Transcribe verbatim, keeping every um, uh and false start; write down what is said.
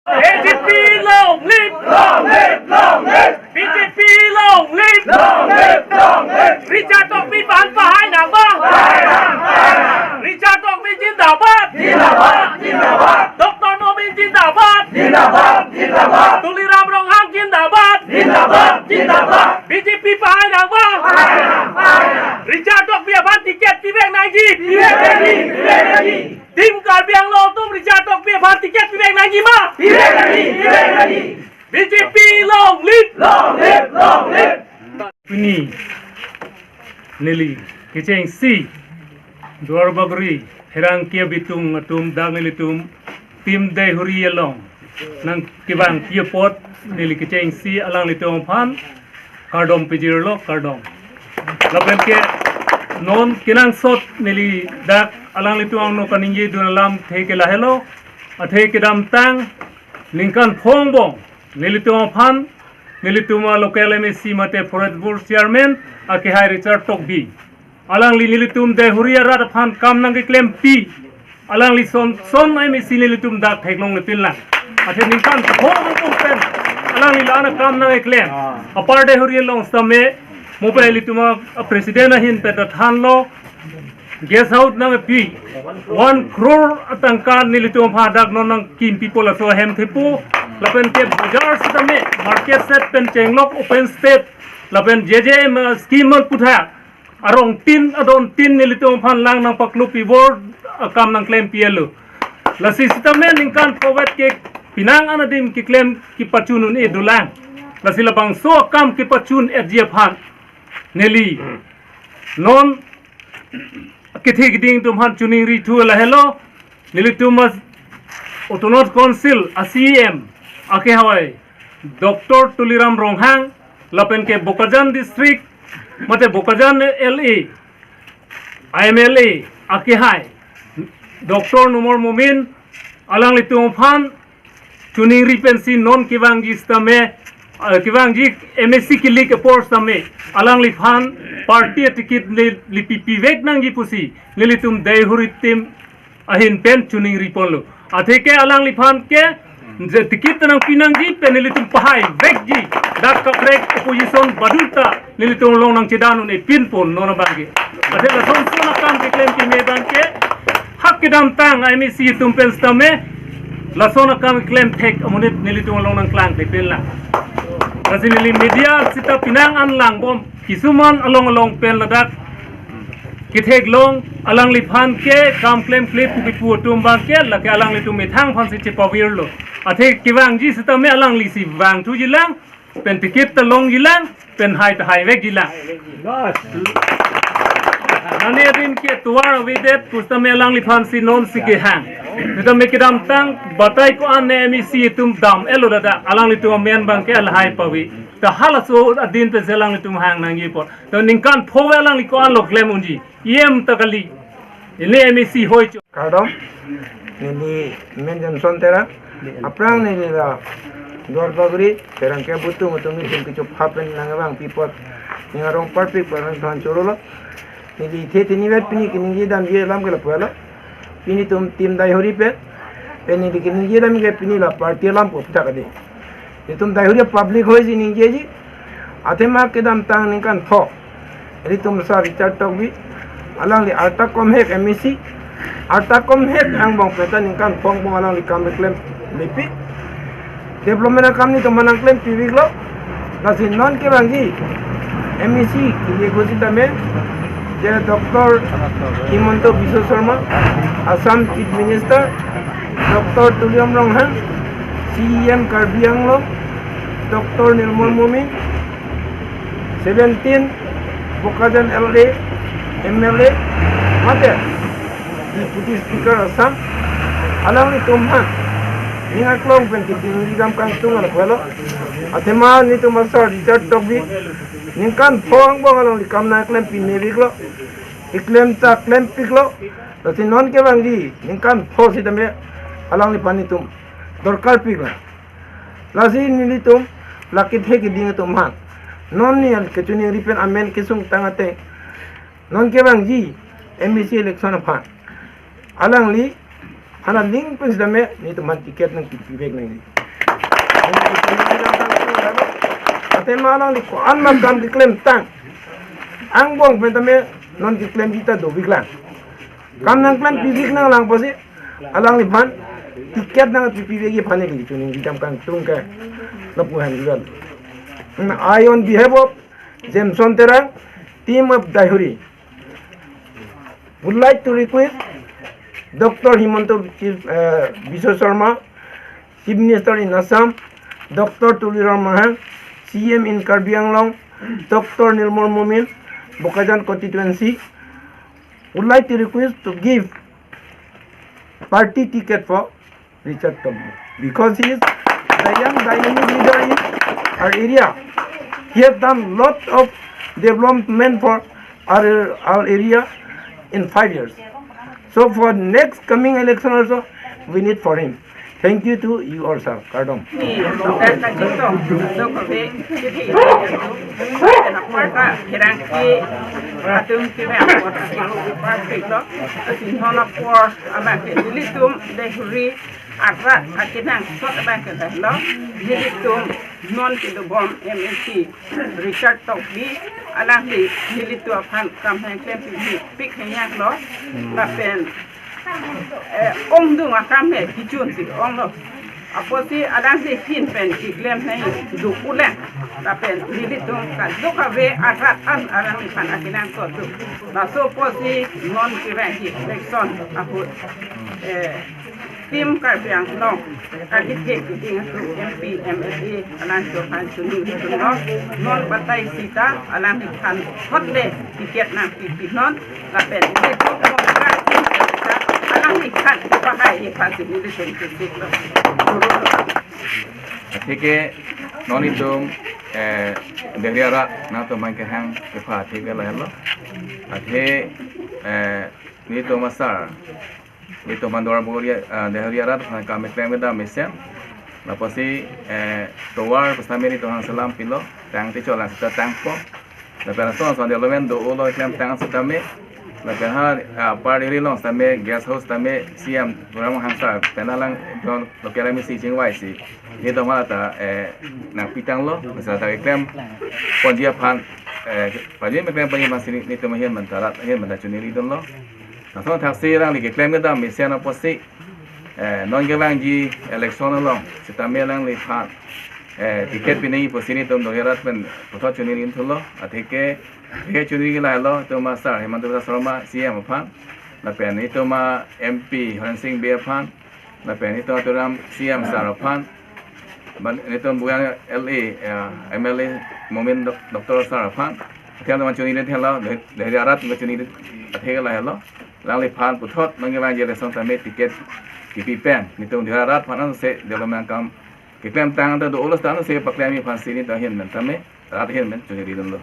B J P long live! Long live! Long live! B J P long live! Long live! Long live! Richard Tokbi aphan pahai nang ba? Richard Tokbi zindabad! Zindabad! Zindabad! Doctor Momin zindabad! Zindabad! Zindabad! Tuliram Ronghang zindabad! Zindabad! Zindabad! B J P pahai nang ba? Richard Tokbi aphan ticket pivek nangji! Pivek nangji! Pivek nangji! Team Karbi Anglong atum Richard Tokbi aphan ticket pivek nangji ma? Pivek nangji, pivek nangji. B J P long live! Long live, long live! Pini neli kechengsi Duarbagori Pherangke Bitung atum dak nelitum Team Deihori along nangkevangpi apot neli kechengsi alanglitum aphan kardom pajirlo, kardom. Lapen ke non kenangsot neli dak alanglitum angno kaningjidun alamthe ke lahelo, athe kedamtang ningkan pho angbong nelitum aphan, nelitum a local M A C mate Forest Board Chairman akehai Richard Tokbi, alangli nelitum Deihori arat aphan kam nangkeklempi, alangli son son M A C nelitum dak theklonglepinlang. Athe ningkan pho angbong pen alangli la-an akam nangkeklem. Apar Deihori along sitame mo pen ilitum a president ahin pen ta thanlo, guest house nangpi, one crore atangka nelitum aphan dak non nangkimpipo, laso ahem thepo. Lapen ke bajar sitame market shed pen chenglok open stage, lapen J J M, uh, scheme along puthot arong tin adon tin nelitum aphan lang nangpaklupi, board akam nangklempi alo. Lasi sitame ningkan pho vet ke penang an adim keklem kepachun un-e dolang. Lasi labangso akam kepachun-etji aphan neli non kethe keding atum aphan choningri thu lahelo. Nelitum a Autonomous Council a C E M akehai Doctor Tuliram Ronghang, lapen ke Bokajan District mate Bokajan L A, M L A akehai Doctor Numal Momin, alanglitum aphan choningri pensi non kevangji sitame, ah, kevangji M A C kelik apor sitame alangliphan party ticket le lipi pivek nangji pusi nelitum Deihori Team ahin pen choningri ponlo. Athe ke alangliphan ke je ticket nangpi nangji pen nelitum pahai vekji, dak kaprek opposition badulta nelitum along nangchedan un-e pinpon non abangke. Athe lason son akam keklem keme abangke ha kedamtang M A C atum pen sitame lason akam keklem thek amonit nelitum along nangklang thekpinlang. Lasi neli media sita penang an langbom, kisuman along along pen ladak ketheklong, alangliphan ke kam klemkle pu kipu atum abangke lake alanglitum methang aphansi chepavirlo. Athe kevangji sitame alanglisi vangthujilang, pen ticket ta longjilang, pen hai ta haivekjilang. Nani adim ke tovar avedet pusitame alangliphansi nonsi kehang. Sitame kedamtang batai ko-an ne M A C atum dam-etlo dada, alanglitum amen abangke lahai pavi. Ta halaso adin pensi alanglitum hang nangji apot. Ta ningkan pho vet alangli ko-anlo klem unji. E M ta kali. Ili M A C hoi cho. Kardom, neli men Johnson Terang. Aphrang neli la Duarbagori Pherangke Bitung atum nelitum kecho phapen nangvangpi apot ning arong parpik parang than chorolo. Neli the tini vet pini keningje damji alam ke lapu-etlo. Pini tum Team Deihori pen, pen neli keningje dam ke pini la party alam ko pita kade. Itum Deihori public hoisi ningjeji. Athema kedamtang ningkan pho, ilitum sar Richard Tokbi, alangli arta komhek M A C, arta komhek angbong pen ta ningkan pho angbong alangli kam klemlepi. Development akam netum aphan nangklempiviklo. Lasi non kevangji M A C kili ko sitame, je Doctor Himanta Biswa Sarma, Assam Chief Minister, Doctor Tuliram Ronghang, C E M Karbi Anglong, Doctor Numal Momin, seventeen Bokajan L A, M L A, mate Deputy Speaker Assam, alanglitum aphan ning aklong pen kechingri kam kangtung lapu-etlo. Athema netum asar Richard Tokbi ningkan pho angbong alangli kam nangklempi meviklo. Keklem ta klempiklo. Lasi non kevangji ningkan pho sitame alangliphan netum dorkarpiklo. Lasi nelitum la kethe keding atum aphan non neli kechoningri pen amen kesung tang ateng, non kevangji M A C election aphan alangli Hana ling pen sitame netum aphan ticket nangkipivek nangji. Athe ma alangli ko-an ma kam keklemtang, angbong pen tame non keklemji ta dovik lang. Kam nangklempivek nanglang pusi alangliphan ticket nangpipivekji aphan neli choningri dam kangtung ke lapu aphan rival. I, on behalf of Jameson Terang, team of Daihuri, would like to request Doctor Himanta Chief, uh, Biswa Sarma, Chief Minister in Assam, Doctor Tuliram Ronghang, C M in Karbi Anglong, Doctor Nirmal Momin, Bokajan constituency, would like to request to give party ticket for Richard Tokbi, because he is the young dynamic leader in our area. He has done lot of development for our, our area in five years. So for next coming election also, we need for him. Thank you to you all, sir. Kardom. Ni, dan na jito, so ko be, jiti, na kwarta, kirang ki, atum ki me, kwarta, kilo, kwarta, kilo, atum hona por, abang ke, ilitum, Daihuri, arat, akinang, sot abang ke, lo, ilitum, non kedobom, M L A, Richard Tokbi, alangli, ilitum aphan, kam hang klem, pik, pik, hang lo, lapen, eh, ongdung akam he, kichun si, onglo. Apotsi alangli ahin pen keklem he, do-o lang. Lapen, ilitum kadokave arat an alangliphan akinang sot do. Laso apotsi non kirang election ahut, eh, team Karbi Anglong, architect kiting atum M P, M L A, alangtum aphan choningri dun lo, non batai sita, alangliphan hot le ticket nangpipi non, lapen, ilitum Congress team sita, alangliphan bahai iphan si ilitum kisik lo. Athe ke non itum, eh, Daihuri arat nangtum aphan kehang ipha athe ke lahelo. Athe, eh, netum asar, netum mandor bori, eh, Daihuri arat aphan kam keklem kedam mesen. Lapusi, eh, tovar pusitame netum aphan selam pilo, tang techo lang sita tangpo. Lapen lason lason development do-o lo klemtang sitame. Lapen ha, ah, Upper Daihuri along sitame guest house sitame C M Tuliram Ronghang sar pen alang don local M A C chingvai si netum aphan ta, eh, nangpitang lo, masa ta keklem ponji aphan, eh, pajin keklem ponji aphan si netum ahin pen ta rat ahin pen ta choningri dun lo. Lason thaksi alangli keklem kedam mesen apotsi, eh, non kevangji election along sitame alangliphan, eh, ticket pinangji pusi netum Daihuri arat pen puthot choningri dun lo. Athe ke, athe choningri lahelo, itum asar Himanta Biswa Sarma C M aphan, lapen itum a M P Horen Sing Bey aphan, lapen itum Tuliram C M sar aphan, ban itum Bokajan L A, eh, M L A Momin Doc-, Doctor sar aphan, athema choningri thelo, Daihuri arat choningri athe ke lahelo. Alangliphan puthot non kevangji election tame ticket kipi pen, netum Daihuri arat aphan anse development akam keklemtang ta do-o lo sita anse paklemji aphan si netum ahin pen tame, rat ahin pen choningri dun lo.